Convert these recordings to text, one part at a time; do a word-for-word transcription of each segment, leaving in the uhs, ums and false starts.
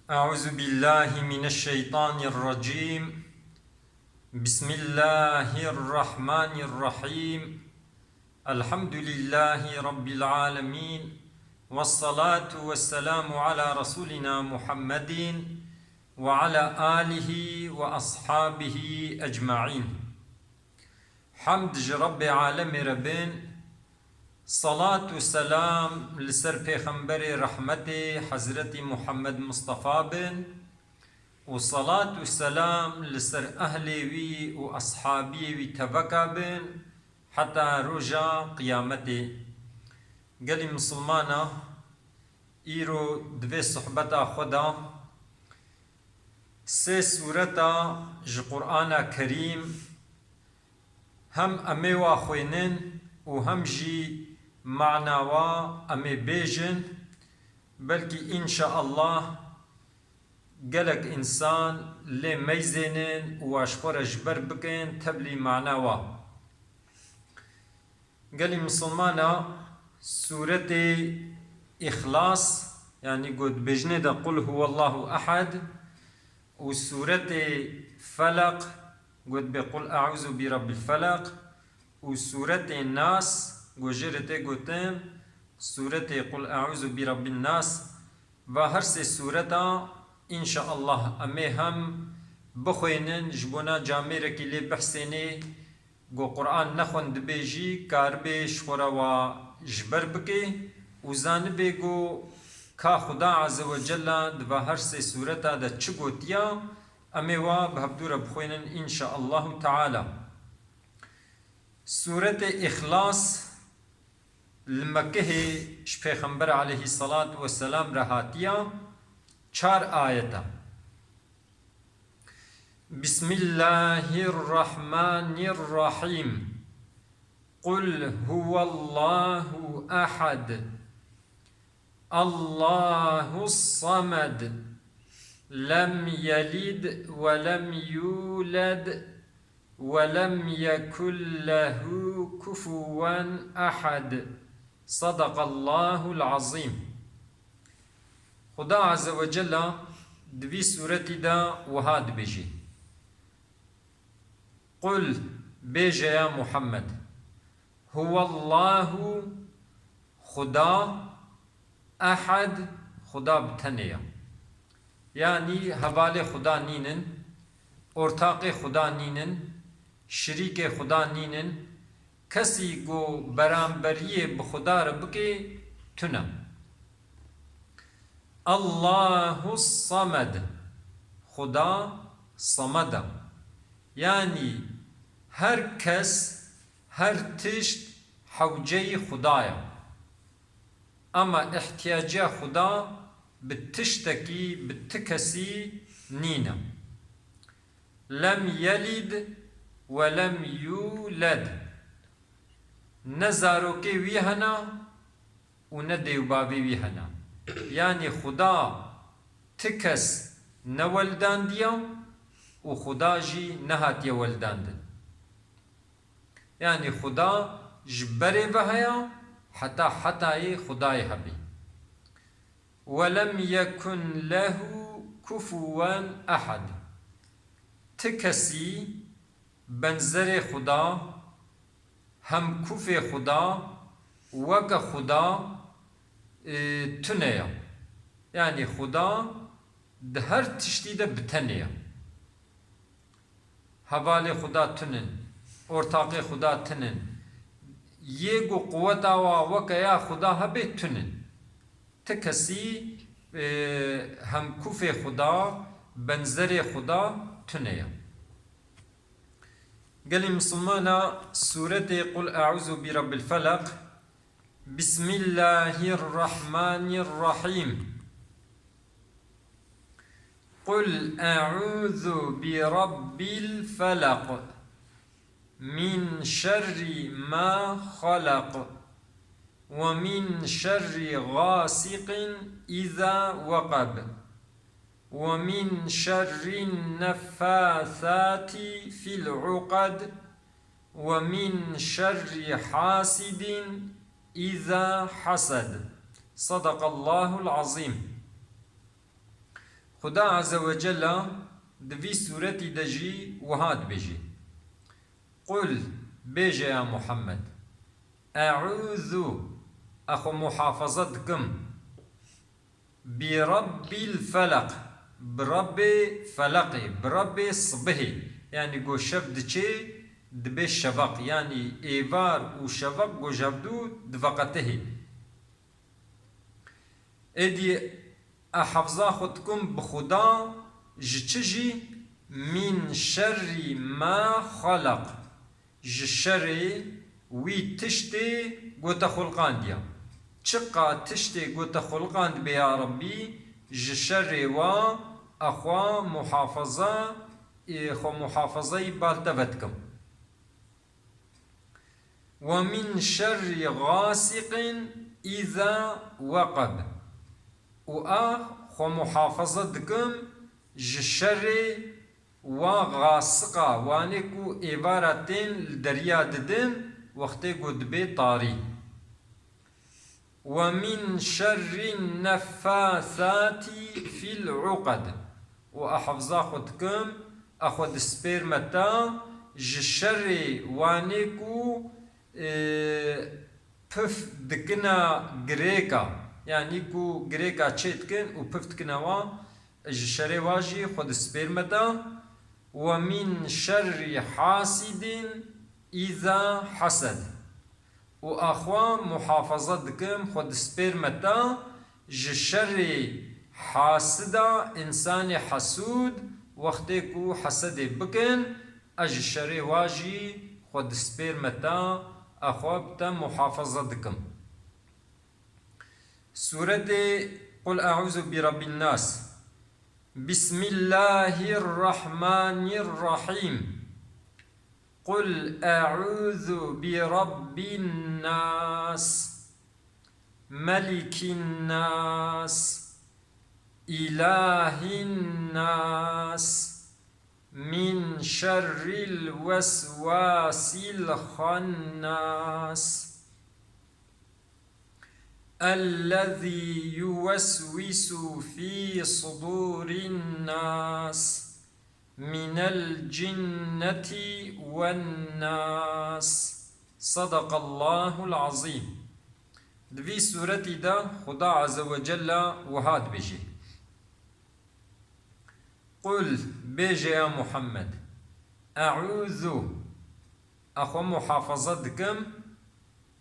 أعوذ بالله من الشيطان الرجيم. بسم الله الرحمن الرحيم. الحمد لله رب العالمين. والصلاة والسلام على رسولنا محمد وعلى آله وأصحابه أجمعين. Hemd ji Rebbê alemê re bin, salat û selam li ser Pêxemberê rehmetê Hezretî Muhammed Mustafa bin û salat û selam li ser ehlê wî û eshabiyê wî teveka bin heta roja qiyametê. Gelî misilmana, îro di vê sohbeta xwe de sê sûreta ji Qur'ana Kerîm hem em ê wa xwênin û hem jî mana wa em ê bêjin, belkî înşaallah gelek însan lê meyzênin û wa ji xwe re ji ber bikin tevlî mana wa. Gelî misilmana, sûretê Îxlas, yanî ku dibêjinê de Qul huwallahu ehad, û sûretê Felaq, ku dibê Qul eûzu bi Rabbil Felaq, û sûretê Nas, ku jê re tê gotin sûretê Qul eûzu bi Rabbin Nas, va her sê sûreta, înşaallah, em ê hem bixwênin, ji bona camêrekî lê bihsênê, ku Qur'an nexwendibê jî karibê ji xwe re wa ji ber bikê û zanibê ku ka Xuda Azze ve Cella di va her sê sûreta de çi gotiya, em ê wa bi hevdû re bixwênin înşaallahu teala. Sûretê Îxlas li Mekkehê ji Pêxember aleyhisselat vesselam re hatiya, çar ayet e. بسم الله الرحمن الرحيم. قل هو الله أحد. الله الصمد. لم يلد ولم يولد. ولم يكن له كفوا أحد. صدق الله العظيم. Xuda Azze ve Cella di vî sûretî de wiha dibêjî: Qul, bêje ya Muhammed, Huwallahu, Xuda, Ehad, Xuda bi tenê ya. Yanî hevalê Xuda nînin, ortaqê Xuda nînin, şirîkê Xuda nînin, kesî ku beramberiyê bi Xuda re bike, tune. Allahu Samed, Xuda Samed e. Yanî her kes, her tişt hewceyî Xuda ye. Ama îhtiyacîya Xuda bi tiştekî, bi ti kesî nîne. Lem yelid we lem yuled. Ne zarokê wî hene û ne dê û bavê wî hene. Yanî Xuda ti kes neweldandiye û Xuda jî nehatiye weldandin. Yanî Xuda ji berê ve heye, heta hetayê Xudayê hebî. Welem yekun lehu kufuwen ehad. Ti kesî benzerê Xuda, hemkufê Xuda, weke Xuda, e, tune ye. Yanî Xuda di her tiştî de bi tenê ye. Hevalê Xuda tunin, ortaqê Xuda tunin. Yê ku quweta wa weke ya Xuda hebe tunin. Ti kesî, e, hemkufê Xuda, benzerê Xuda tune ye. Gelî misilmana, sûretê Qul eûzu bi Rabbil Felaq, Bismillahirrahmanirrahîm. Qul eûzu bi Rabbil Felaq. Min şerri ma xalaq. Ve min şerri gasiqin iza weqab. Ve min şerrin neffasati fil uqad. Ve min şerri hasidin iza hasad. Sadakallahul azîm. Xuda Azze ve Cella di vî sûretî de jî wiha dibêjî: Qul, bêje ya Muhammed, Eûzu, ez xwe muhafaza dikim, bi Rabbil Felaq, bi Rabbê Felaqê, bi Rabbê sibihê, yanî ku şev diçê, dibe şeveq, yanî êvar û şeveq ku ji hevdû diveqetihê. Êdî ez hifza xwe dikim bi Xuda ji çi jî? Min şerrî ma xelaq, ji şerê wî tiştê ku te xulqandiya. Çiqa tiştê ku te xulqandibe ya Rebbî, ji şerê wa ez xwe muhafaza, ê, xwe muhafazayî bal te ve dikim. Ve min şerrî xasiqin îza weqeb. Û ez xwe muhafaza dikim ji şerê wa xasiqa, wanê ku êvara tên li derya didin, wextê ku dibe tarî. Ve min şerrî neffasatî fîl uqed. Û ez hifza xwe dikim, ez xwe dispêrme te ji şerê wanê ku, e, pif dikine girêka, yanî ku girêka çêdikin û pif dikine wa, ji şerê wa jî xwe dispêrme te. Ve min şerrî hasidin îza hased. Û ez xwe muhafaza dikim, xwe dispêrme te ji şerê hasida, însanê hesûd, wextê ku hesedê bikin, ez ji şerê wa jî xwe dispêrme te, ez xwe bi te muhafaza dikim. Sûretê Qul Eûzu bi Rabbin Nas. Bismillahirrahmanirrahîm. Qul eûzu bi Rabbin Nas, Melikin Nas, İlahin Nas, min şerril weswasil hannas, ellezî yuveswisu fî sudûrin nas, minel cinneti wen nas. Sadakallahul azîm. Di vî sûretî de Xuda Azze ve Celle wiha dibêje: Qul, bêje ya Muhammed, eûzu, ez xwe muhafaza dikim,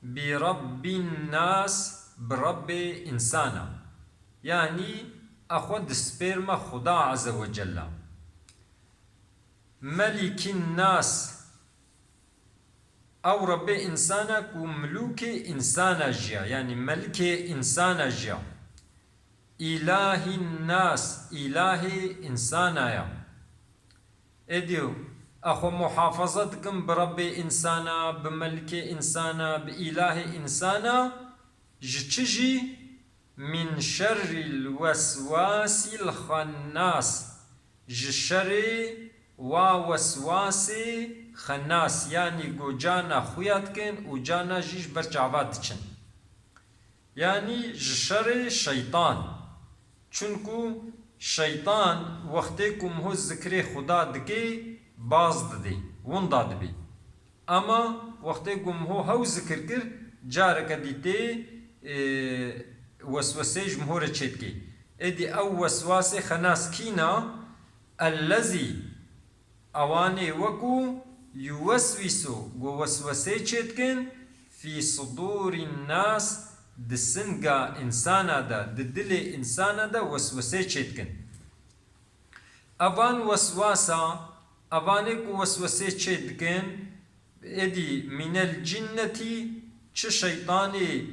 bi Rabbin nas, bi Rabbê însana. Yanî ez xwe dispêrme Xuda Azze ve Celle. Melikîn nas, ew Rebbê însana ku milûkê însana jiya, yanî melikê însana jiya. Îlahîn nas, îlahê însana ya. Êdî ez xwe muhafaza dikim bi Rebbê însana, bi melikê însana, bi îlahê însana, ji çi jî? Min şerril weswasil xennas, ji şerê wa weswasê xennas, yanî ku cana xuya dikin û cana jî ji ber çava diçin. Yanî ji şerê şeytan. Çunku şeytan wextê ku miho zikrê Xuda dike, baz dide, winda dibe. Ama wextê ku miho hew zikir kir, careke dî tê, e, weswesê ji miho re çêdike. Êdî ew weswasê xenas kîna? Ellezî, ewanê weku, yuweswisu, ku weswesê çêdikin, fî sudûrin nas, di singa însana de, di dilê însana de weswesê çêdikin. Evan weswasa, evanê ku weswesê çêdikin, êdî minel cinnetî, çi şeytanê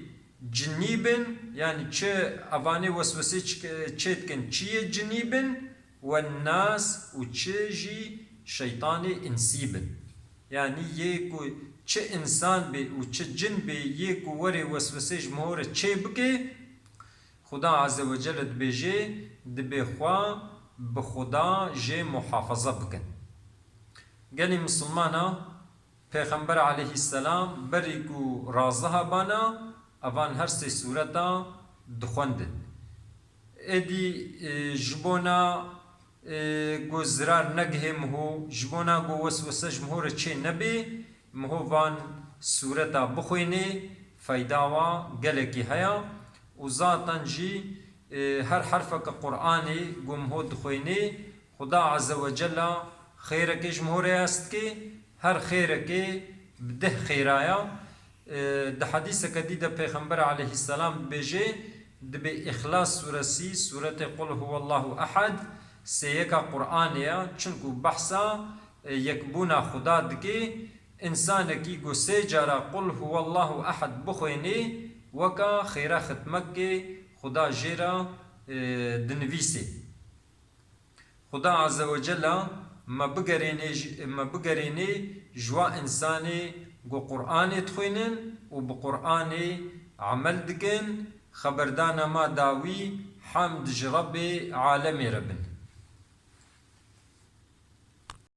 cinî bin, yanî çi evanê weswesê çi-, çêdikin, çi yê cinî bin, wen nas, û çi jî şeytanê însî bin. Yanî yê ku çi însan bê û çi cin bê, yê ku werê weswesê ji miho re çê bike, Xuda Azze ve Celle dibêje, dibê xwe bi Xuda jê muhafaza bikin. Gelî misilmana, Pêxember aleyhisselam berî ku raziha bana, evan her sê sûreta dixwendin. Êdî e, ji bona e, ku zirar negihê miho, ji bona ku weswese ji miho re çê nebê, miho van sûreta bixwênê, feyda wa gelekî heye û zaten jî e, her herfeke Qur'anê ku miho dixwênê, Xuda Azze ve Cella xêrekê ji miho re yas dike, her xêrekê bi deh xêra ya. E, di hedîseke dî de Pêxember aleyhisselam dibêje, dibê Îxlas sûresî, sûretê Qul huwallahu ehad, sêyeka Qur'anê ya, çinku behsa e, yekbûna Xuda dike. Însanekî ku sê cara Qul huwallahu ehad bixwênê, weka xêra xitmekê Xuda jê re e, dinivîsê. Xuda Azze ve Cella me bigerênê ji, me bigerênê ji wa însanê ku Qur'anê dixwînin û bi Qur'anê emel dikin, xeberdana ma dawî, hemd ji Rebbê alemê re bin.